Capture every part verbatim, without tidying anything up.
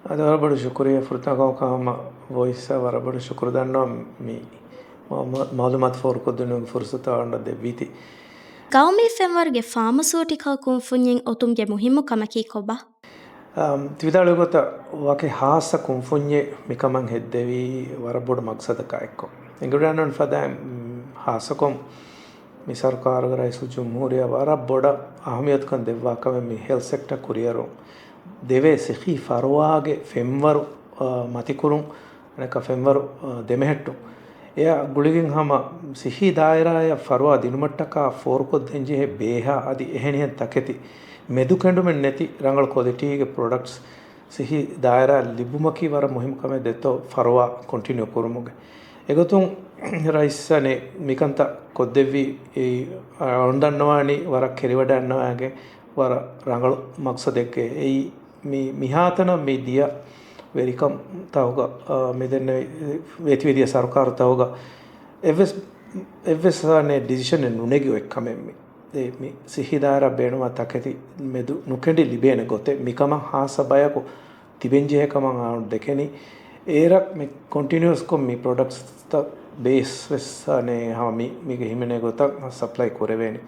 އަދި ވަރަށް ބޮޑު ޝުކުރިއްޔާ ފުރަތަމަ ކަމަކަށް ހަމަ ވޮއިސްއަށް ވަރަށް ބޮޑު ޝުކުރު ދަންނަވަން މި މަ-، މަ-، މައުލޫމާތު ފޯރުކޮށްދިނުމުގެ ފުރުސަތު އަޅުގަނޑަށް ދެއްވީތީ. ގައުމީ ފެންވަރުގެ ފާމަސިއުޓިކަލް ކުންފުންޏެއް އޮތުމުގެ މުހިއްމު ކަމަކީ ކޮބާ؟ އަމް، ތި ވިދާޅުވި ގޮތަށް ވަކި ހާއްސަ ކުންފުންޏެއް މިކަމަށް ހެއްދެވީ ވަރަށް ބޮޑު މަގްސަދަކާ އެއްކޮށް. އެނގިވަޑައިގަންނަވަން ފަދައިން، އުމް، ހާއްސަކޮށް މި ސަރުކާރުގެ ރައީސުލްޖުމްހޫރިއްޔާ ވަރަށް ބޮޑަށް އަހަމިޔަތުކަން ދެއްވާ ކަމެއް މި ހެލްތް ސެކްޓަރ ކުރިއެރުން ދެވޭ ސިއްހީ ފަރުވާގެ ފެންވަރު، އާ، މަތިކުރުން، އަނެއްކާ ފެންވަރު، އާ، ދެމެހެއްޓުން. އެއާ ގުޅިގެން ހަމަ ސިއްހީ ދާއިރާއަށް ފަރުވާ ދިނުމަށްޓަކާ ފޯރުކޮށްދޭންޖެހޭ ބޭހާ އަދި އެހެނިހެން ތަކެތި މެދުކެނޑުމެއް ނެތި ރަނގަޅު ކޮލިޓީގެ ޕްރޮޑަކްޓްސް ސިއްހީ ދާއިރާއަށް ލިބުމަކީ ވަރަށް މުހިއްމު ކަމެއް ދެއްތޯ ފަރުވާ ކޮންޓިނިއު ކުރުމުގެ. އެގޮތުން ރައީސް އަނެއް މިކަންތައް ކޮށްދެއްވީ އެއީ އަޅުގަނޑު ދަންނަވާނީ ވަރަށް ކެރިވަޑައިގަންނަވާގެން ވަރަށް ރަނގަޅު މަގްސަދެއްގައި. އެއީ މި-، މިހާތަނަށް މި ދިޔަ ވެރިކަންތަކުގަ، އާ، މި ދެންނެވި ވެތިވެދިޔަ ސަރުކާރުތަކުގަ އެއްވެސް، އެއްވެސް އަނެއް ޑިސިޝަނެއް ނުނެގި އޮތް ކަމެއް މި. އެ މި ސިއްހީ ދާއިރާ ބޭނުންވާ ތަކެތި މެދު ނުކެނޑި ލިބޭނެ ގޮތެއް މިކަމަށް ހާއްސަ ބަޔަކު ތިބެންޖެހޭ ކަމަށް އަޅުގަނޑު ދެކެނީ. އޭރަށް މި ކޮންޓިނިއުއަސްކޮށް މި ޕްރޮޑަކްޓްސްތައް ބޭސް ވެސް އަނެއް ހަމަ މި، މީގެ ހިމެނޭ ގޮތަށް ސަޕްލައި ކުރެވޭނެ.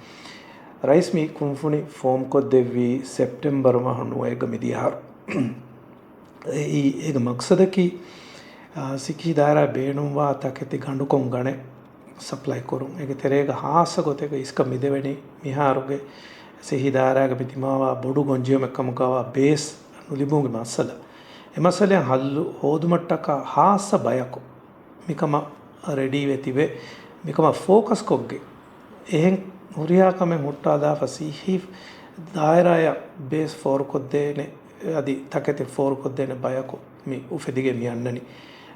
ރައީސް މި ކުންފުނި ފޯމް ކޮށްދެއްވީ ސެޕްޓެމްބަރު މަހު ނުވައެއްގަ މިދިޔަ އަހަރު. އެއީ، އޭގެ މަގްސަދަކީ، އާ، ސިއްހީ ދާއިރާ ބޭނުންވާ ތަކެތި ގަނޑުކޮށް ގަނެ ސަޕްލައި ކުރުން. އޭގެ ތެރޭގަ ހާއްސަ ގޮތެއްގަ އިސްކަން މިދެވެނީ މިހާރުގެ ސިއްހީ ދާއިރާގަ މި ދިމާވާ ބޮޑު ގޮންޖެހުމެއް ކަމުގަވާ ބޭސް ނުލިބުމުގެ މައްސަލަ. އެ މައްސަލައަށް ހައްލު ހޯދުމަށްޓަކާ ހާއްސަ ބަޔަކު މިކަމަށް ރެޑީވެ ތިބެ، މިކަމަށް ފޯކަސްކޮށްގެން، އެހެން ހުރިހާ ކަމެއް ހުއްޓާލާފަ ސިއްހީ ދާއިރާއަށް ބޭސް ފޯރުކޮށްދޭނެ، އަދި ތަކެތި ފޯރުކޮށްދޭނެ ބަޔަކު މި އުފެދިގެން މި އަންނަނީ.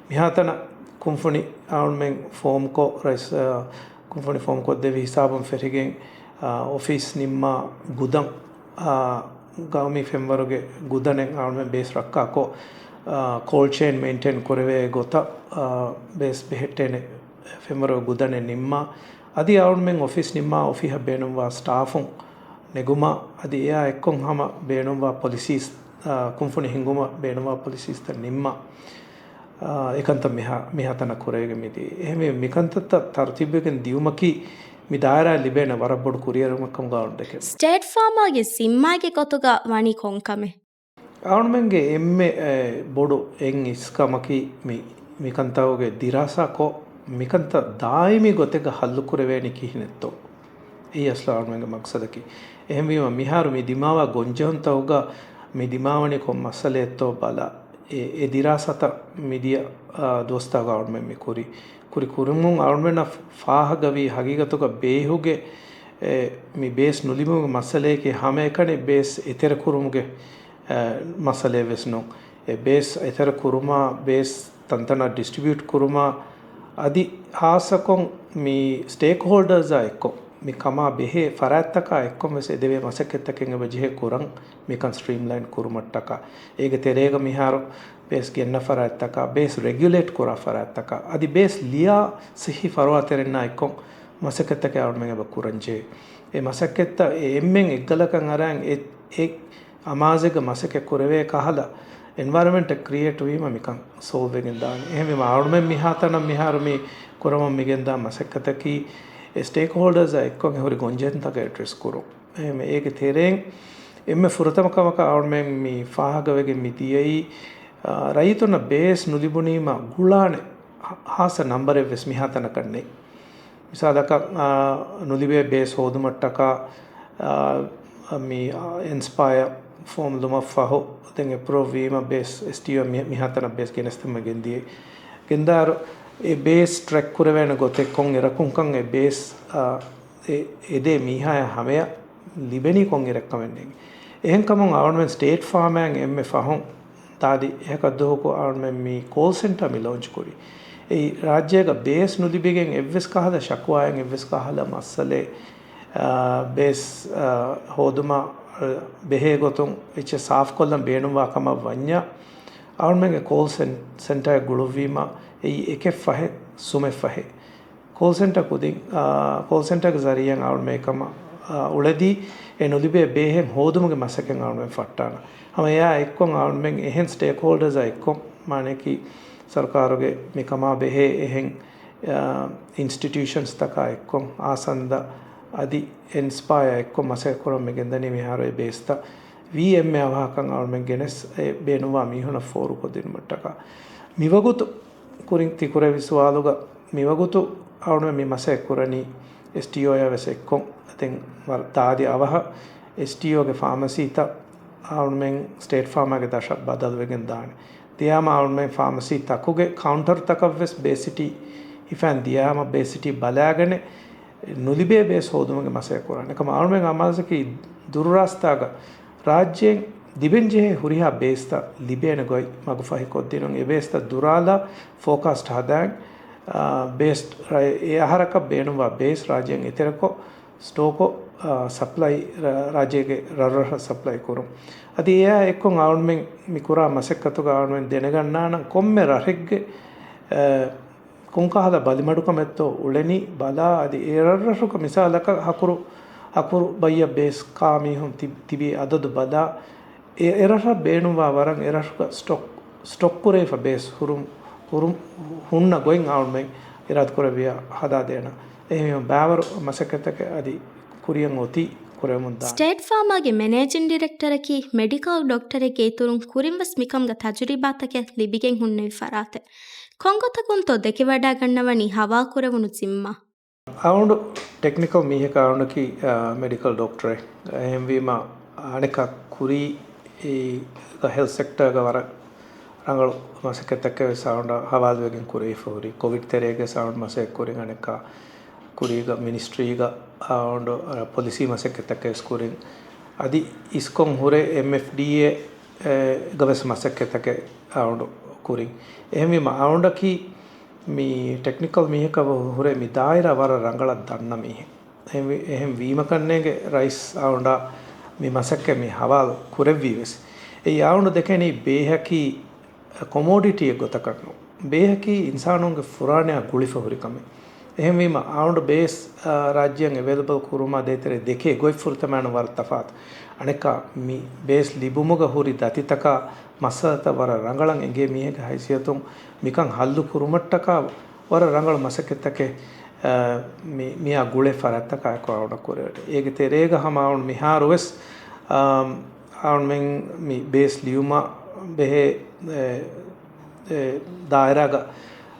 މިހާތަނަށް ކުންފުނި އަޅުމެން ފޯމްކޮށް، ރައީސް، އާ، ކުންފުނި ފޯމްކޮށްދެއްވި ހިސާބުން ފެށިގެން، އާ، އޮފީސް ނިންމާ ގުދަން، އާ، ގައުމީ ފެންވަރުގެ ގުދަނެއް އަޅުމެން ބޭސް ރައްކާކޮށް، އާ، ކޯލްޑް ޗެއިން މެއިންޓެއިން ކުރެވޭ ގޮތަށް، އާ، ބޭސް ބެހެއްޓޭނެ ފެންވަރުގެ ގުދަނެއް ނިންމާ، އަދި އަޅުމެން އޮފީސް ނިންމާ އޮފީހަށް ބޭނުންވާ ސްޓާފުން ނެގުމާ، އަދި އެއާ އެއްކޮށް ހަމަ ބޭނުންވާ ޕޮލިސީސް، އާ، ކުންފުނި ހިންގުމަށް ބޭނުންވާ ޕޮލިސީސްތައް ނިންމާ، އާ، އެކަންތައް މިހާ-، މިހާތަނަށް ކުރެވިގެން މިދިޔަ. އެހެންވެ، މިކަންތައްތައް ތަރުތީބުވެގެން ދިޔުމަކީ މި ދާއިރާއަށް ލިބޭނެ ވަރަށް ބޮޑު ކުރިއެރުމެއްކަމުގަ އަޅުގަނޑު ދެކެން. ސްޓޭޓް ފާމާގެ ޒިންމާގެ ގޮތުގަ ވަނީ ކޮންކަމެއް؟ އަޅުމެންގެ އެންމެ، އެ، ބޮޑު އެއް އިސްކަމަކީ މި، މިކަންތަކުގެ ދިރާސާކޮށް، މިކަންތައް ދާއިމީ ގޮތެއްގަ ހައްލު ކުރެވޭނީ ކިހިނެއްތޯ؟ އެއީ އަސްލު އަޅުމެންގެ މަގްސަދަކީ. އެހެންވީމަ، މިހާރު މި ދިމާވާ ގޮންޖެހުންތަކުގަ މި ދިމާވަނީ ކޮން މައްސަލައެއްތޯ ބަލާ، އެ، އެ ދިރާސާތައް މިދިޔަ، އާ، ދުވަސްތަކުގަ އަޅުމެން މި ކުރި. ކުރި ކުރުމުން އަޅުމެންނަށް ފާހަގަވީ ހަގީގަތުގަ ބޭހުގެ، އެ، މި ބޭސް ނުލިބުމުގެ މައްސަލަޔަކީ ހަމައެކަނި ބޭސް އެތެރެކުރުމުގެ، އެ، މައްސަލައެއް ވެސް ނޫން. އެ ބޭސް އެތެރެކުރުމާ، ބޭސް ތަންތަނަށް ޑިސްޓްރިބިއުޓް ކުރުމާ، އަދި ހާއްސަކޮށް މި ސްޓޭކްހޯލްޑާސްއާ އެއްކޮށް، މި ކަމާ ބެހޭ ފަރާތްތަކާ އެއްކޮށް ވެސް އެދެވޭ މަސައްކަތްތަކެއް އެބަ ޖެހޭ ކުރަން މިކަން ސްޓްރީމްލައިން ކުރުމަށްޓަކާ. އޭގެ ތެރޭގަ މިހާރު ބޭސް ގެންނަ ފަރާތްތަކާ، ބޭސް ރެގިއުލޭޓް ކުރާ ފަރާތްތަކާ، އަދި ބޭސް ލިޔާ ސިއްހީ ފަރުވާތެރިންނާ އެއްކޮށް މަސައްކަތްތަކެއް އަޅުމެން އެބަ ކުރަންޖެހޭ. އެ މަސައްކަތްތައް އެ އެންމެން އެއްގަލަކަށް އަރާން އެ، އެ އަމާޒެއްގަ މަސައްކަތް ކުރެވޭ ކަހަލަ، އެންވަޔަރަމެންޓެއް ކްރިއޭޓް ވީމަ މިކަން ސޯލްވް ވެގެން ދާނެ. އެހެންވީމަ އަޅުމެން މިހާތަނަށް މިހާރު މި ކުރަމުން މިގެންދާ މަސައްކަތަކީ، އެ ސްޓޭކްހޯލްޑާސްއާ އެއްކޮށް އެ ހުރި ގޮންޖެހުންތަކަށް އެޑްރެސް ކުރުން. އެހެންވެ، އޭގެ ތެރެއިން އެންމެ ފުރަތަމަ ކަމަކަށް އަޅުމެން މި ފާހަގަވެގެން މި ދިޔައީ، އާ، ރައްޔިތުންނަށް ބޭސް ނުލިބުނީމަ ގުޅާނެ ހާ-، ހާއްސަ ނަންބަރެއް ވެސް މިހާތަނަކަށް ނެތް. މިސާލަކަށް، އާ، ނުލިބޭ ބޭސް ހޯދުމަށްޓަކާ، އާ، މި، އާ، އިންސްޕަޔަ ފޯމް ލުމަށްފަހު ދެން އެޕްރޫވް ވީމަ ބޭސް އެސްޓީއޯ މި-، މިހާތަނަށް ބޭސް ގެނެސްދެމުން ގެންދިޔައީ. ގެންދާއިރު އެ ބޭސް ޓްރެކް ކުރެވޭނެ ގޮތެއް ކޮން އިރަކުންކަން އެ ބޭސް، އާ، އެ-، އެދޭ މީހާޔާ ހަމަޔަށް ލިބެނީ ކޮން އިރެއްކަމެއް ނޭނގެ. އެހެންކަމުން އަޅުމެން ސްޓޭޓް ފާމައިން އެންމެ ފަހުން ދާދި އެހަކަށް ދުވަހަކު އަޅުމެން މި ކޯލް ސެންޓާ މި ލޯންޗް ކުރީ. އެއީ ރާއްޖޭގަ ބޭސް ނުލިބިގެން އެއްވެސް ކަހަލަ ޝަކުވާއެއް އެއްވެސް ކަހަލަ މައްސަލައެއް، އާ، ބޭސް، އާ، ހޯދުމަށް، އާ، ބެހޭ ގޮތުން އެއްޗެއް ސާފްކޮށްލަން ބޭނުންވާ ކަމަށް ވަންޏާ، އަޅުމެންގެ ކޯލް ސެން-، ސެންޓާއެއް ގުޅުއްވީމަ އެއީ އެކެއް ފަހެއް، ސުމެއް ފަހެއް. ކޯލް ސެންޓަ ކުދިން، އާ، ކޯލް ސެންޓަގެ ޒަރީއަށް އަޅުމެން އެކަމަށް އާ، އުޅެދީ އެ ނުލިބޭ ބޭހެއް ހޯދުމުގެ މަސައްކަތް އަޅުމެން ފައްޓާނަ. ހަމަ އެއާ އެއްކޮށް އަޅުމެން އެހެން ސްޓޭކްހޯލްޑަރސް އެއްކޮށް، މާނައަކީ ސަރުކާރުގެ މިކަމާ ބެހޭ އެހެން، އާ، އިންސްޓިޓިއުޝަންސްތަކާ އެއްކޮށް، އާސަންދަ އަދި އެންސްޕާޔާ އެއްކޮށް މަސައްކަތް ކުރަން މި ގެންދަނީ މިހާރު އެ ބޭސްތައް ވީ އެމްއޭ އަވަހަކަށް އަޅުމެން ގެނެސް އެ ބޭނުންވާ މީހުނަށް ފޯރުކޮށްދިނުމަށްޓަކާ. މިވަގުތު ކުރިން ތި ކުރެއްވި ސުވާލުގަ މިވަގުތު އަޅުމެން މި މަސައްކަތް ކުރަނީ އެސްޓީއޯއާ ވެސް އެއްކޮށް. ދެން ވަރަށް ތާދި އަވަހަށް އެސްޓީއޯގެ ފާމަސީތައް އަޅުމެން ސްޓޭޓް ފާމާގެ ދަށަށް ބަދަލުވެގެން ދާނެ. ދިޔާމަ އަޅުމެން ފާމަސީ ތަކުގެ ކައުންޓަރު ތަކަށްވެސް ބޭސް ސިޓީ ހިފަން ދިޔާމަ ބޭސް ސިޓީ ބަލާގަނެ ނުލިބޭ ބޭސް ހޯދުމުގެ މަސައްކަތް ކުރާނެ. އެކަމަ އަޅުމެން އަމާޒަކީ ދުރުރާސްތާގަ ރާއްޖޭން ލިބެންޖެހޭ ހުރިހާ ބޭސްތައް ލިބޭނެ ގޮތް މަގުފަހިކޮށްދިނުން. އެ ބޭސްތައް ދުރާލާ ފޯކާސްޓް ހަދާން، އާ، ބޭސް ރަ-، އެ އަހަރަކަށް ބޭނުންވާ ބޭސް ރާއްޖޭން އެތެރެކޮށް ސްޓޯކޮށް، އާ، ސަޕްލައި ރަ-، ރާއްޖޭގެ ރަށްރަށަށް ސަޕްލައި ކުރުން. އަދި އެއާ އެއްކޮށް އަޅުމެން މި ކުރާ މަސައްކަތުގަ އަޅުމެން ދެނެގަންނާނަން ކޮންމެ ރަށެއްގެ، އާ، ކޮންކަހަލަ ބަލިމަޑުކަމެއްތޯ އުޅެނީ ބަލާ، އަދި އެ ރަށްރަށުގަ މިސާލަކަށް ހަކުރު، ހަކުރު ބައްޔަށް ބޭސް ކާ މީހުން ތި-، ތިބީ އަދަދު ބަލާ، އެ، އެ ރަށަށް ބޭނުންވާ ވަރަށް އެ ރަށުގަ ސްޓޮކް، ސްޓޮކް ކުރެވިފަ ބޭސް ހުރުން، ހުރުން، ހުންނަ ގޮތް އަޅުމެން އިރާދަކުރެއްވިޔާ ހަދާދޭނަ. އެހެންވީމަ ބައިވަރު މަސައްކަތްތަކެއް އަދި ކުރިއަށް އޮތީ ކުރެވެމުން ދާނެ. ސްޓޭޓް ފާމާގެ މެނޭޖިން ޑިރެކްޓަރަކީ މެޑިކަލް ޑޮކްޓަރެއްގެ އިތުރުން ކުރިންވެސް މިކަމުގަ ތަޖުރިބާތަކެއް ލިބިގެން ހުންނެވި ފަރާތެއް. ކޮންގޮތަކުންތޯ ދެކެވަޑައިގަންނަވަނީ ހަވާލުކުރެވުނު ޒިންމާ؟ އަޅުގަނޑު ޓެކްނިކަލް މީހަކަށް އަޅުގަނޑަކީ، އާ، މެޑިކަލް ޑޮކްޓަރެއް. އެހެންވީމަ އަނެއްކާ ކުރީ އެ ހެލްތް ސެކްޓަރގަ ވަރަށް ރަނގަޅު މަސައްކަތްތަކެއް ވެސް އަޅުގަނޑަށް ހަވާލުވެގެން ކުރެވިފަ ހުރި. ކޮވިޑް ތެރޭގަ ވެސް އަޅުގަނޑު މަސައްކަތް ކުރިން އަނެއްކާ ކުރީގަ މިނިސްޓްރީގަ އަޅުގަނޑު، އަ، ޕޮލިސީ މަސައްކަތްތަކެއް ވެސް ކުރިން. އަދި އިސްކޮން ހުރެ އެމްއެފްޑީއޭ، އެ، ގަ ވެސް މަސައްކަތްތަކެއް އަޅުގަނޑު ކުރިން. އެހެންވީމަ އަޅުގަނޑަކީ މި ޓެކްނިކަލް މީހަކަށް ހުރެ މި ދާއިރާ ވަރަށް ރަނގަޅަށް ދަންނަ މީހެއް. އެހެންވީ-، އެހެން ވީމަކަށްނޭނގެ ރައީސް އަޅުގަނޑާ މި މަސައްކަތް މި ހަވާލު ކުރެއްވީ ވެސް. އެއީ އަޅުގަނޑު ދެކެނީ ބޭހަކީ ކޮމޯޑިޓީއެއް ގޮތަކަށް ނޫން. ބޭހަކީ އިންސާނުންގެ ފުރާނަޔާ ގުޅިފަ ހުރި ކަމެއް. އެހެންވީމަ އަޅުގަނޑު ބޭސް، އާ، ރާއްޖެއަށް އެވެއިލަބަލް ކުރުމާ ދޭތެރޭ ދެކޭ ގޮތް ފުރަތަމައިނު ވަރަށް ތަފާތު. އަނެއްކާ މި ބޭސް ލިބުމުގަ ހުރި ދަތިތަކާ މައްސަލަތައް ވަރަށް ރަނގަޅަށް އެނގޭ މީހެއްގެ ހައިސިއްޔަތުން މިކަން ހައްލު ކުރުމަށްޓަކާ ވަރަށް ރަނގަޅު މަސައްކަތްތަކެއް، އާ، މި-، މިއާ ގުޅޭ ފަރާތްތަކާއެކު އަޅުގަނޑަށް ކުރެވޭ. އޭގެ ތެރޭގަ ހަމަ އަޅުގަނޑު މިހާރު ވެސް، އާ، އަޅުމެން މި ބޭސް ލިޔުމަށް ބެހޭ، އެ، އެ، ދާއިރާގަ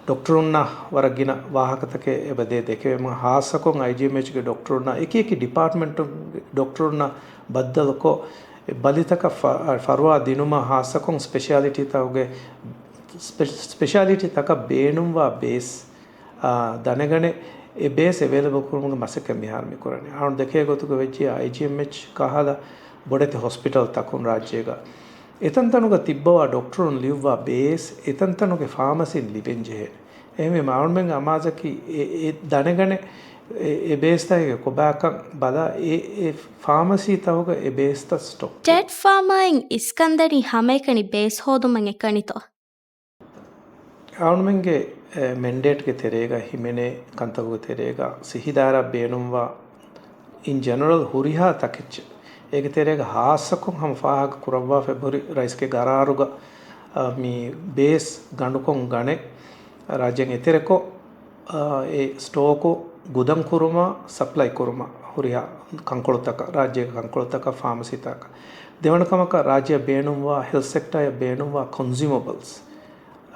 ޑޮކްޓަރުންނަށް ވަރަށް ގިނަ ވާހަކަތަކެއް އެބަ ދޭ ދެކެވޭ. ހާއްސަކޮށް އައިޖީއެމްއެޗްގެ ޑޮކްޓަރުންނަށް އެކި އެކި ޑިޕާޓްމަންޓުގެ ޑޮކްޓަރުންނަށް ބައްދަލުކޮށް، އެ ބަލިތަކަށް ފަ-، ފަރުވާ ދިނުމަށް ހާއްސަކޮށް ސްޕެޝާލިޓީތަކުގެ، ސްޕެ-، ސްޕެޝާލިޓީތަކަށް ބޭނުންވާ ބޭސް، އާ، ދަނެގަނެ، އެ ބޭސް އެވެއިލަބަލް ކުރުމުގެ މަސައްކަތް މިހާރު މި ކުރަނީ. އަޅުގަނޑު ދެކޭ ގޮތުގަ ވެއްޖެ އައިޖީއެމްއެޗް ކަހަލަ ބޮޑެތި ހޮސްޕިޓަލްތަކުން ރާއްޖޭގަ އެތަންތަނުގަ ތިއްބަވާ ޑޮކްޓަރުން ލިޔުއްވާ ބޭސް އެތަންތަނުގެ ފާމަސީން ލިބެންޖެހޭ. އެހެންވީމަ އަޅުމެންގެ އަމާޒަކީ އެ، އެ ދަނެގަނެ އެ، އެ ބޭސްތަކުގެ ކޮބާކަން ބަލާ އެ، އެ ފާމަސީތަކުގަ އެ ބޭސްތައް ސްޓޮކް. ސްޓޭޓް ފާމާއިން އިސްކަންދަނީ ހަމައެކަނި ބޭސް ހޯދުމަށް އެކަނިތޯ؟ އަޅުމެންގެ، އެ، މެންޑޭޓްގެ ތެރޭގަ ހިމެނޭ ކަންތަކުގެ ތެރޭގަ ސިއްހީ ދާއިރާ ބޭނުންވާ އިން ޖެނެރަލް ހުރިހާ ތަކެއްޗެއް. އޭގެ ތެރޭގަ ހާއްސަކޮށް ހަމަ ފާހަގަ ކުރައްވާފައި ހުރި ރައީސްގެ ގަރާރުގަ، އަ، މި ބޭސް ގަނޑުކޮށް ގަނެ ރާއްޖޭން އެތެރެކޮށް، އަ، އެ ސްޓޯކު ގުދަން ކުރުމަށް، ސަޕްލައި ކުރުމަށް ހުރިހާ ކަންކޮޅުތަކަށް، ރާއްޖޭގެ ކަންކޮޅުތަކަށް، ފާމަސީތަކަށް. ދެވަނަ ކަމަކަށް ރާއްޖެއަށް ބޭނުންވާ ހެލްތް ސެކްޓަރއަށް ބޭނުންވާ ކޮންސިއުމަބަލްސް،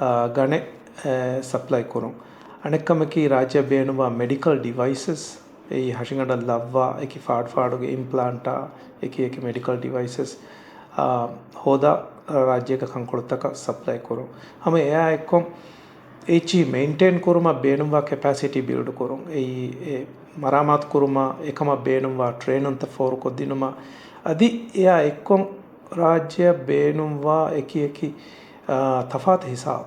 އާ، ގަނެ، އެ، ސަޕްލައި ކުރުން. އަނެއްކަމަކީ، ރާއްޖެއަށް ބޭނުންވާ މެޑިކަލް ޑިވައިސަސް، އެއީ ހަށިގަނޑަށް ލައްވާ، އެކި ފާޑު ފާޑުގެ އިމްޕްލާންޓާ، އެކި އެކި މެޑިކަލް ޑިވައިސަސް، އާ، ހޯދާ، ރާއްޖޭގެ ކަންކޮޅުތަކަށް ސަޕްލައި ކުރުން. ހަމަ އެއާ އެއްކޮށް، އެއީ މެއިންޓެއިން ކުރުމަށް ބޭނުންވާ ކެޕޭސިޓީ ބިލްޑް ކުރުން. އެއީ، އެ، މަރާމާތު ކުރުމަށް އެކަމަށް ބޭނުންވާ ޓްރޭނުންތައް ފޯރުކޮށްދިނުމަށް. އަދި އެއާ އެއްކޮށް، ރާއްޖެއަށް ބޭނުންވާ އެކި އެކި، އާ، ތަފާތު ހިސާބު،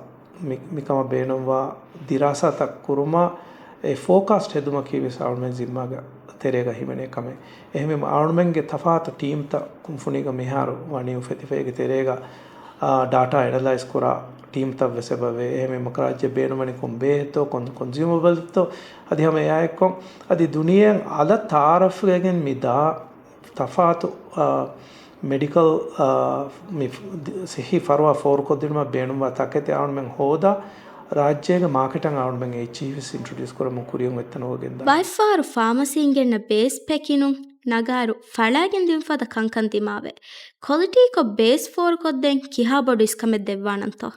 މި-، މިކަމަށް ބޭނުންވާ ދިރާސާތައް ކުރުމަށް އެ ފޯކާސްޓް ހެދުމަކީ ވެސް އަޅުމެން ޒިންމާގެ ތެރޭގަ ހިމެނޭ ކަމެއް. އެހެންވީމަ އަޅުމެންގެ ތަފާތު ޓީމްތައް ކުންފުނީގަ މިހާރު ވަނީ އުފެދިފަ. އޭގެ ތެރޭގަ، އާ، ޑާޓާ އެނަލައިޒް ކުރާ ޓީމްތައް ވެސް އެބަވޭ. އެހެންވީމަ ރާއްޖެ ބޭނުންވަނީ ކޮން ބޭހެއްތޯ، ކޮން ކޮންސިއުމަބަލްތޯ، އަދި ހަމަ އެއާއެއްކޮށް އަދި ދުނިޔެއަށް އަލަށް ތައާރަފްވެގެން މި ދާ ތަފާތު، އާ، މެޑިކަލް، އާ، މި ފް-، ދި-، ސިއްހީ ފަރުވާ ފޯރުކޮށްދިނުމަށް ބޭނުންވާ ތަކެތި އަޅުމެން ހޯދާ، ރާއްޖޭގެ މާކެޓަށް އަޅުމެން އެއްޗިހި ވެސް އިންޓްރޮޑިއުސް ކުރަމުން ކުރިއަށް އޮތްތަނުގަ ގެންދާނެ. ވައިފާރު ފާމަސީން ގެންނަ ބޭސް ޕެކިނުން ނަގާރު ފަޅާގެން ދިނުމަށް ފަދަ ކަންކަން ދިމާވޭ. ކޮލިޓީކޮށް ބޭސް ފޯރުކޮށްދޭން ކިހާ ބޮޑު އިސްކަމެއް ދެއްވާނަންތޯ؟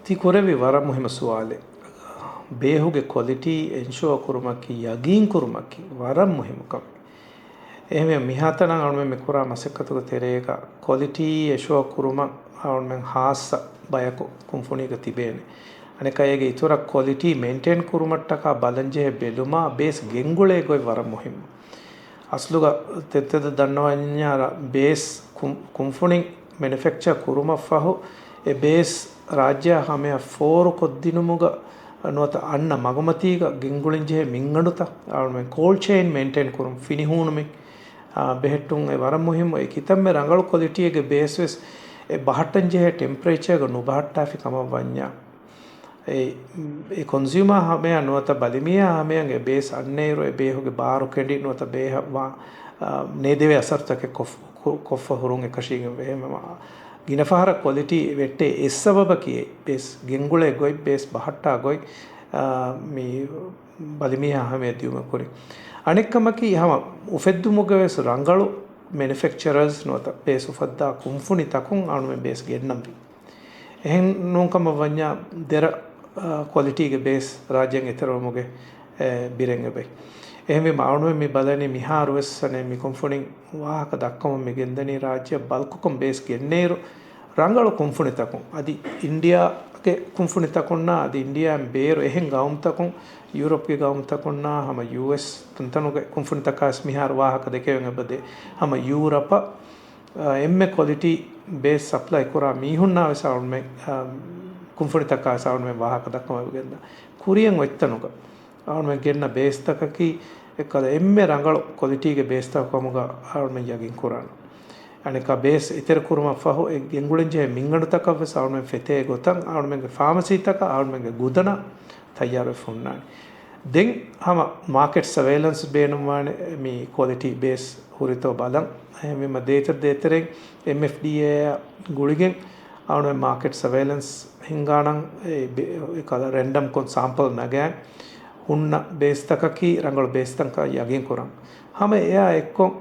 ތި ކުރެއްވީ ވަރަށް މުހިއްމު ސުވާލެއް. ބޭހުގެ ކޮލިޓީ އެންޝުއަ ކުރުމަކީ، ޔަގީން ކުރުމަކީ ވަރަށް މުހިއްމު ކަމެއް. އެހެންވެ، މިހާތަނަށް އަޅުމެން މި ކުރާ މަސައްކަތުގެ ތެރޭގަ ކޮލިޓީ އެޝުއަ ކުރުމަށް އަޅުމެން ހާއްސަ ބަޔަކު ކުންފުނީގަ ތިބޭނެ. އަނެއްކާ އޭގެ އިތުރަށް ކޮލިޓީ މެއިންޓެއިން ކުރުމަށްޓަކާ ބަލަންޖެހޭ ބެލުމާ ބޭސް ގެންގުޅޭ ގޮތް ވަރަށް މުހިއްމު. އަސްލުގަ ތެދުތެދަށް ދަންނަވަންޏާ ރަ-، ބޭސް ކުން-، ކުންފުނިން މެނިފެކްޗާ ކުރުމަށްފަހު އެ ބޭސް ރާއްޖެއަށް ހަމަޔަށް ފޯރު ކޮށްދިނުމުގަ ނުވަތަ އަންނަ މަގުމަތީގަ ގެންގުޅެންޖެހޭ މިންގަނޑުތައް އަޅުމެން ކޯލްޑް ޗެއިން މެއިންޓެއިން ކުރުން ފިނިހޫނުމިން، އާ، ބެހެއްޓުން އެ ވަރަށް މުހިއްމު. އެ ކިތަންމެ ރަނގަޅު ކޮލިޓީއެއްގެ ބޭސް ވެސް އެ ބަހައްޓަންޖެހޭ ޓެމްޕަރޭޗާގަ ނުބަހައްޓާފި ކަމަށް ވަންޏާ، އެ، އެ ކޮންސިއުމާ ހަމަޔަށް ނުވަތަ ބަލިމީހާ ހަމަޔަށް އެ ބޭސް އަންނައިރު އެ ބޭހުގެ ބާރު ކެނޑި ނުވަތަ ބޭހަށް ވާ، އާ، ނޭދެވޭ އަސަރުތަކެއް ކޮށް-، ކޮ-، ކޮށްފަ ހުރުން އެކަށީގެން ވޭ. އެހެންވީމަ ގިނަ ފަހަރަށް ކޮލިޓީ ވެއްޓޭ އެއް ސަބަބަކީ އެ ބޭސް ގެންގުޅޭ ގޮތް، ބޭސް ބަހައްޓާ ގޮތް، އާ، މި ބަލިމީހާ ހަމަޔަށް ދިއުމަށް ކުރިން. އަނެއްކަމަކީ ހަމަ އުފެއްދުމުގަ ވެސް ރަނގަޅު މެނިފެކްޗަރަރސް ނުވަތަ ބޭސް އުފައްދާ ކުންފުނިތަކުން އަޅުމެން ބޭސް ގެންނަންވީ. އެހެން ނޫންކަމަށް ވަންޏާ ދެރަ، އާ، ކޮލިޓީގެ ބޭސް ރާއްޖޭން އެތެރެވުމުގެ، އެ، ބިރެއް އެބައި. އެހެންވީމަ އަޅުމެން މި ބަލަނީ މިހާރު ވެސް އަނެއް މި ކުންފުނިން ވާހަކަ ދައްކަމުން މި ގެންދަނީ ރާއްޖެއަށް ބަލްކުކޮށް ބޭސް ގެންނައިރު ރަނގަޅު ކުންފުނިތަކުން އަދި އިންޑިއާގެ ކުންފުނިތަކުންނާ އަދި އިންޑިއާއިން ބޭރު އެހެން ގައުމުތަކުން ޔޫރަޕްގެ ގައުމުތަކުންނާ ހަމަ ޔޫއެސް ތަންތަނުގެ ކުންފުނިތަކާ ވެސް މިހާރު ވާހަކަ ދެކެވެން އެބަދޭ. ހަމަ ޔޫރަޕަށް އާ، އެންމެ ކޮލިޓީ ބޭސް ސަޕްލައި ކުރާ މީހުންނާ ވެސް އަޅުމެން، އާ، ކުންފުނިތަކާ ވެސް އަޅުމެން ވާހަކަ ދައްކަމުން ގެންދާ. ކުރިއަށް އޮތްތަނުގަ އަޅުމެން ގެންނަ ބޭސްތަކަކީ އެއްކަލަ އެންމެ ރަނގަޅު ކޮލިޓީގެ ބޭސްތަކު ކަމުގަ އަޅުމެން ޔަގީން ކުރާނަން. އަނެއްކާ ބޭސް އެތެރެ ކުރުމަށް ފަހު އެ ގެންގުޅެންޖެހޭ މިންގަނޑުތަކަށް ވެސް އަޅުމެން ފެތޭ ގޮތަށް އަޅުމެންގެ ފާމަސީތަކަށް އަޅުމެންގެ ގުދަނަށް ތައްޔާރުވެފަ ހުންނާނެ. ދެން ހަމަ މާކެޓް ސަވެއިލަންސް ބޭނުންވާނެ މި ކޮލިޓީ ބޭސް ހުރިތޯ ބަލަން. އެހެންވީމަ ދޭތެރެ ދޭތެރެއިން އެމްއެފްޑީއޭއާ ގުޅިގެން އަޅުމެން މާކެޓް ސަވެއިލަންސް ހިންގާނަން އެ ބެ-، އެކަލަ ރެންޑަމްކޮށް ސާމްޕަލް ނަގައި ހުންނަ ބޭސްތަކަކީ ރަނގަޅު ބޭސްތަކަށް ޔަގީން ކުރަން. ހަމަ އެއާ އެއްކޮށް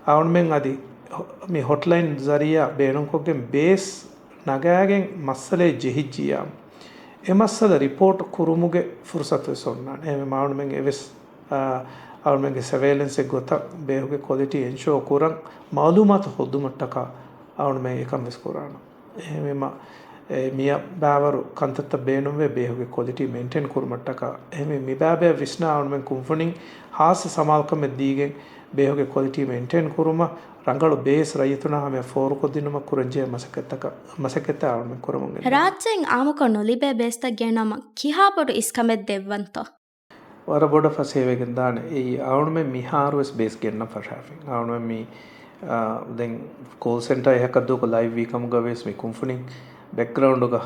އަޅުމެން އަދި ހޮ-، މި ހޮޓްލައިން ޒަރީއާ ބޭނުންކޮށްގެން ބޭސް ނަގާގެން މައްސަލައެއް ޖެހިއްޖިއްޔާ، އެ މައްސަލަ ރިޕޯޓް ކުރުމުގެ ފުރުސަތު ވެސް އޮންނާނެ. އެހެންވީމަ އަޅުމެން އެވެސް، އާ، އަޅުމެންގެ ސަވެއިލެންސް އެއް ގޮތަށް ބޭހުގެ ކޮލިޓީ އެންޝޯ ކުރަން މައުލޫމާތު ހޯދުމަށްޓަކާ އަޅުމެން އެކަން ވެސް ކުރާނަން. އެހެންވީމަ، އެ، މިޔަށް ބައިވަރު ކަންތައްތައް ބޭނުންވޭ ބޭހުގެ ކޮލިޓީ މެއިންޓެއިން ކުރުމަށްޓަކާ. އެހެންވީ މިބައިބައި ވިސްނާ އަޅުމެން ކުންފުނިން ހާއްސަ ސަމާލުކަމެއް ދީގެން ބޭހުގެ ކޮލިޓީ މެއިންޓެއިން ކުރުމަށް ރަނގަޅު ބޭސް ރައްޔިތުންނާ ހަމަޔަށް ފޯރުކޮށްދިނުމަށް ކުރަންޖެހޭ މަސައްކަތްތަކަށް، މަސައްކަތްތައް އަޅުމެން ކުރަމުން އެންނަނީ. ރާއްޖޭން އާއްމުކޮށް ނުލިބޭ ބޭސްތައް ގެނައުމަށް ކިހާ ބޮޑު އިސްކަމެއް ދެއްވަންތޯ؟ ވަރަށް ބޮޑަށް ފަސޭހަވެގެން ދާނެ. އެއީ އަޅުމެން މިހާރު ވެސް ބޭސް ގެންނަން ފަށާފިން. އަޅުމެން މި، އާ، ދެން ކޯލް ސެންޓަރ އެހަކަށް ދޫކޮށް ލައިވް ވީ ކަމުގަ ވެސް މި ކުންފުނިން ބެކްގްރައުންޑުގަ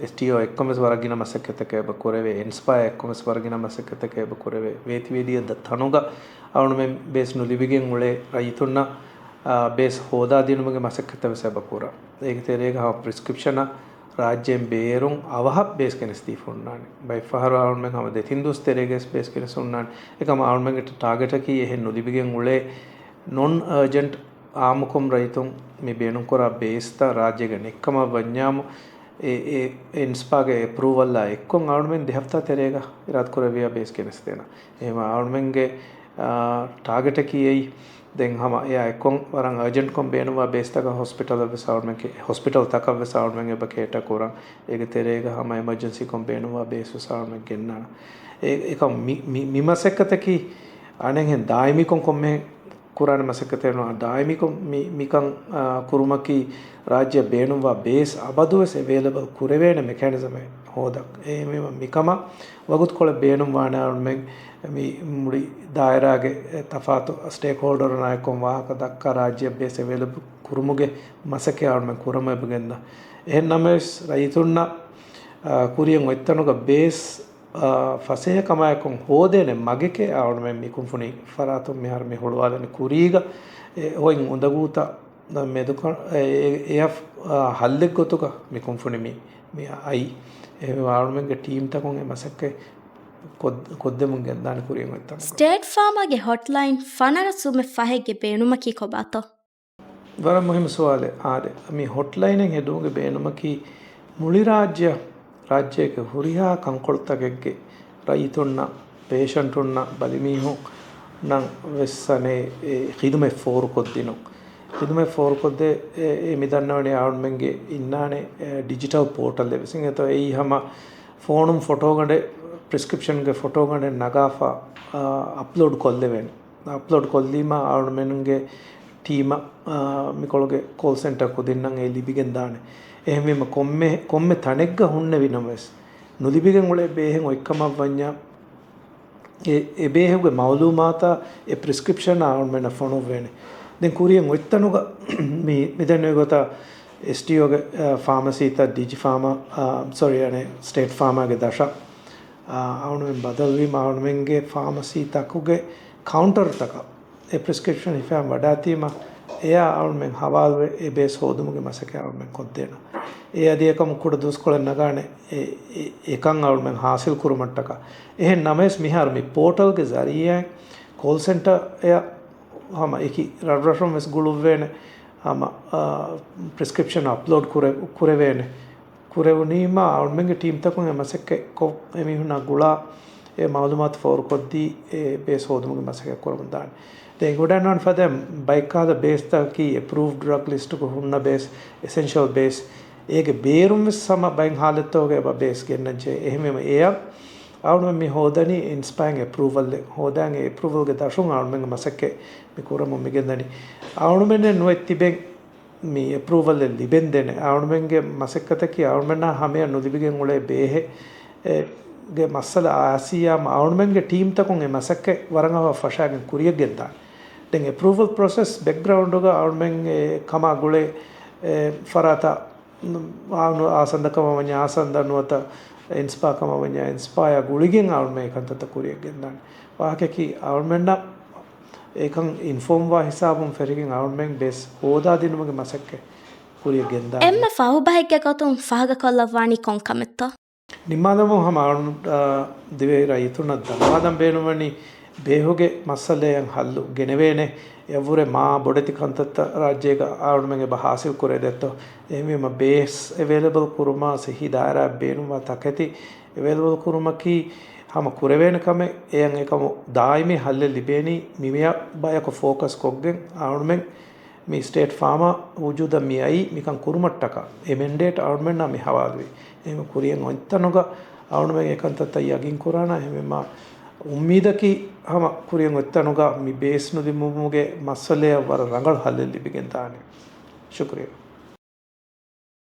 އެސްޓީއޯ އެއްކޮށް ވެސް ވަރަށް ގިނަ މަސައްކަތްތަކެއް އެބަ ކުރެވޭ، އެންސްޕާ އެއްކޮށް ވެސް ވަރަށް ގިނަ މަސައްކަތްތަކެއް އެބަ ކުރެވޭ. ވޭތިވެދިޔަ ތަނުގަ އަޅުމެން ބޭސް ނުލިބިގެން އުޅޭ ރައްޔިތުންނަށް، އާ، ބޭސް ހޯދާދިނުމުގެ މަސައްކަތްތައް ވެސް އެބަ ކުރަން. އޭގެ ތެރޭގަ ހަމަ ޕްރިސްކްރިޕްޝަނަށް ރާއްޖޭން ބޭރުން އަވަހަށް ބޭސް ގެނެސްދީފަ ހުންނާނެ. ބައެއްފަހަރު އަޅުމެން ހަމަ ދެތިން ދުވަސް ތެރޭގަ ވެސް ބޭސް ގެނެސް ހުންނާނެ. އެކަމަ އަޅުމެންގެ ޓާގެޓަކީ އެހެން ނުލިބިގެން އުޅޭ ނޮން އަރޖެންޓް އާއްމުކޮށް ރައްޔިތުން މި ބޭނުންކުރާ ބޭސްތައް ރާއްޖޭގަ ނެތްކަމަށް ވަންޏާމު، އެ، އެ، އެންސްޕާގެ އެޕްރޫވަލްއާ އެއްކޮށް އަޅުމެން ދެ ހަފްތާ ތެރޭގަ އިރާދަކުރެއްވިޔާ ބޭސް ގެނެސްދޭނަން. އެހެންވީމަ އަޅުމެންގެ، އާ، ޓާގެޓަކީ އެއީ. ދެން ހަމަ އެއާ އެއްކޮށް ވަރަށް އަރޖެންޓްކޮށް ބޭނުންވާ ބޭސްތަކަށް ހޮސްޕިޓަލަށް ވެސް އަޅުމެން ކެ-، ހޮސްޕިޓަލްތަކަށް ވެސް އަޅުމެން އެބަ ކޭޓަ ކުރަން. އޭގެ ތެރޭގަ ހަމަ އެމަރޖެންސީކޮށް ބޭނުންވާ ބޭސް ވެސް އަޅުމެން ގެންނާނަން. އެ-، އެކަމަ މި-، މި-، މި މަސައްކަތަކީ އަނެއްހެން ދާއިމީކޮށް ކޮންމެހެން ކުރާނެ މަސައްކަތެއް ނޫން. ދާއިމީކޮށް މި-، މިކަން، އާ، ކުރުމަކީ ރާއްޖެއަށް ބޭނުންވާ ބޭސް އަބަދުވެސް އެވޭލަބަލް ކުރެވޭނެ މެކޭނިޒަމެއް ހޯދަން. އެހެންވީމަ މިކަމަށް ވަގުތުކޮޅެއް ބޭނުންވާނެ އަޅުމެން މި މުޅި ދާއިރާގެ ތަފާތު ސްޓޭކްހޯލްޑަރުންނާއެކު ވާހަކަ ދައްކާ ރާއްޖެއަށް ބޭސް އެވޭލަބަލް ކުރުމުގެ މަސައްކަތް އަޅުމެން ކުރަމުން އެބަ ގެންދާ. އެހެން ނަމަވެސް ރައްޔިތުންނަށް ކުރިއަށް އޮތްތަނުގަ ބޭސް، އާ، ފަސޭހަކަމާއެކު ހޯދޭނެ މަގެކޭ އަޅުމެން މި ކުންފުނި ފަރާތުން މިހާރު މި ހުޅުވާލަނީ. ކުރީގަ އެ އޮތް އުނދަގޫތައް މެދުކަ-، އެ-، އެ-، އެއަށް، އާ، ހައްލެއްގޮތުގަ މި ކުންފުނި މި، މި އައީ. އެހެންވެ އަޅުމެންގެ ޓީމްތަކުން އެ މަސައްކަތް ކޮށް-، ކޮށްދެމުން ގެންދާނެ ކުރިއަށް އޮތްތަނުގަ. ސްޓޭޓް ފާމާގެ ހޮޓްލައިން ފަނަރަ ސުމެއް ފަހެއްގެ ބޭނުމަކީ ކޮބާތޯ؟ ވަރަށް މުހިއްމު ސުވާލެއް. އާދެ، މި ހޮޓްލައިނެއް ހެދުމުގެ ބޭނުމަކީ މުޅި ރާއްޖެ، ރާއްޖޭގެ ހުރިހާ ކަންކޮޅުތަކެއްގެ ރައްޔިތުންނަށް، ޕޭޝަންޓުންނަށް، ބަލިމީހުންނަށް ވެސް އަނެއް އެ ޚިދުމަތް ފޯރުކޮށްދިނުން. ޚިދުމަތް ފޯރުކޮށްދޭ، އެ، އެ މި ދަންނަވަނީ އަޅުމެންގެ އިންނާނެ، އެ، ޑިޖިޓަލް ޕޯޓަލް އެއް ވެސް. އެތޯ އެއީ ހަމަ ފޯނުން ފޮޓޯގަނޑެއް، ޕްރިސްކްރިޕްޝަންގެ ފޮޓޯގަނޑެއް ނަގާފަ، އަ، އަޕްލޯޑް ކޮށްލެވޭނެ. އަޕްލޯޑް ކޮށްލީމަ އަޅުމެންގެ ޓީމަށް، އާ، މިކޮޅުގެ ކޯލް ސެންޓަރ ކުދިންނަށް އެ ލިބިގެންދާނެ. އެހެންވީމަ ކޮންމެ، ކޮންމެ ތަނެއްގަ ހުންނެވި ނަމަވެސް، ނުލިބިގެން އުޅޭ ބޭހެއް އޮތްކަމަށް ވަންޏާ، އެ، އެ ބޭހެއްގެ މައުލޫމާތާ އެ ޕްރިސްކްރިޕްޝަނާ އަޅުމެންނަށް ފޮނުއްވޭނެ. ދެން ކުރިއަށް އޮތްތަނުގަ މި، މިދެންނެވި ގޮތަށް އެސްޑީއޯގެ، އާ، ފާމަސީތައް ޑިޖި ފާމާ، އާ، ސޮރީ، އަނެއް ސްޓޭޓް ފާމާގެ ދަށަށް، އާ، އަޅުމެން ބަދަލުވީމަ އަޅުމެންގެ ފާމަސީތަކުގެ ކައުންޓަރުތަކަށް އެ ޕްރިސްކްރިޕްޝަން ހިފައިން ވަޑާތީމަ، އެޔާ އަޅުމެން ހަވާލުވެ އެ ބޭސް ހޯދުމުގެ މަސައްކަތް އަޅުމެން ކޮށްދޭނަ. އެ އަދި އެކަމު ކުޑަ ދުވަސްކޮޅެއް ނަގާނެ އެ، އެ، އެކަން އަޅުމެން ހާސިލް ކުރުމަށްޓަކާ. އެހެން ނަމަވެސް މިހާރު މި ޕޯޓަލްގެ ޒަރީއާއިން ކޯލް ސެންޓަރ އެއަށް ހަމަ އެކި ރަށްރަށުން ވެސް ގުޅުއްވޭނެ. ހަމަ، އާ، ޕްރިސްކްރިޕްޝަން އަޕްލޯޑް ކުރެ-، ކުރެވޭނެ. ކުރެވުނީމަ އަޅުމެންގެ ޓީމްތަކުން އެ މަސައްކަތް ކޮށް އެމީހުންނާ ގުޅާ އެ މައުލޫމާތު ފޯރުކޮށްދީ އެ ބޭސް ހޯދުމުގެ މަސައްކަތް ކުރަމުން ދާނެ. ދެން އެނގިވަޑައިގަންނަވާނެ ފަދައިން ބައެއް ކަހަލަ ބޭސްތަކަކީ އެޕްރޫވްޑް ޑްރަގް ލިސްޓުގަ ހުންނަ ބޭސް، އެސެންޝަލް ބޭސް. އޭގެ ބޭރުން ވެސް ހަމަ ބައެއް ހާލަތްތަކުގަ އެބަ ބޭސް ގެންނަންޖެހޭ. އެހެންވީމަ އެއަށް އަޅުމެން މި ހޯދަނީ އިންސްޕައިން އެޕްރޫވަލް. ހޯދާން އެ އެޕްރޫވަލްގެ ދަށުން އަޅުމެންގެ މަސައްކަތް މި ކުރަމުން މިގެންދަނީ. އަޅުމެންނެއް ނުވެ ތިބެން މި އެޕްރޫވަލްއެއް ލިބެންދޭނެ. އަޅުމެންގެ މަސައްކަތަކީ އަޅުމެންނާ ހަމަޔަށް ނުލިބިގެން އުޅޭ ބޭހެއް، އެ، ގެ މައްސަލަ އާސިޔާ އަޅުމެންގެ ޓީމްތަކުން އެ މަސައްކަތް ވަރަށް އަވަހަށް ފަށާގެން ކުރިޔަށް ގެންދާނެ. ދެން އެޕްރޫވަލް ޕްރޮސެސް ބެކްގްރައުންޑުގަ އަޅުމެން އެ ކަމާ ގުޅޭ، އެ، ފަރާތަށް އާ، ނު-، އާސަންދަ ކަމަށް ވަންޏާ އާސަންދަ، ނުވަތަ އިންސްޕާ ކަމަށް ވަންޏާ އިންސްޕާޔާ ގުޅިގެން އަޅުމެން އެކަންތައްތައް ކުރިޔަށް ގެންދާނެ. ވާހަކައަކީ އަޅުމެންނަށް އެކަން އިންފޯމްވާ ހިސާބުން ފެށިގެން އަޅުމެން ބޭސް ހޯދާދިނުމުގެ މަސައްކަތް ކުރިޔަށް ގެންދާނެ. އެންމެ ފަހުބަހެއްގެ ގޮތުން ފާހަގަކޮށްލައްވާނީ ކޮން ކަމެއްތޯ؟ ނިންމާލަމުން ހަމަ އަޅު-، އާ، ދިވެހި ރައްޔިތުންނަށް ދަންނަވާލަން ބޭނުންވަނީ، ބޭހުގެ މައްސަލައަށް ހައްލު ގެނެވޭނެ. އެއަށްވުރެ މާ ބޮޑެތި ކަންތައްތައް ރާއްޖޭގަ އަޅުމެން އެބަ ހާސިލް ކުރޭ ދެއްތޯ. އެހެންވީމަ ބޭސް އެވޭލަބަލް ކުރުމާ ސިއްހީ ދާއިރާއަށް ބޭނުންވާ ތަކެތި އެވޭލަބަލް ކުރުމަކީ ހަމަ ކުރެވޭނެ ކަމެއް. އެއަށް އެކަމު ދާއިމީ ހައްލެއް ލިބޭނީ މިވެޔަށް ބަޔަކު ފޯކަސް ކޮށްގެން އަޅުމެން މި ސްޓޭޓް ފާމާ ވުޖޫދަށް މި އައީ މިކަން ކުރުމަށްޓަކާ. އެ މެންޑޭޓް އަޅުމެންނާ މި ހަވާލުވީ. އެހެން ކުރިއަށް އޮތްތަނުގަ އަޅުމެން އެކަންތައްތައް ޔަގީން ކުރާނަ. އެހެންވީމަ އުއްމީދަކީ ހަމަ ކުރިއަށް އޮތްތަނުގަ މި ބޭސް ނުލިބުމުގެ މައްސަލައަށް ވަރަށް ރަނގަޅު ހައްލެއް ލިބިގެން ދާނެ. ޝުކުރިއްޔާ.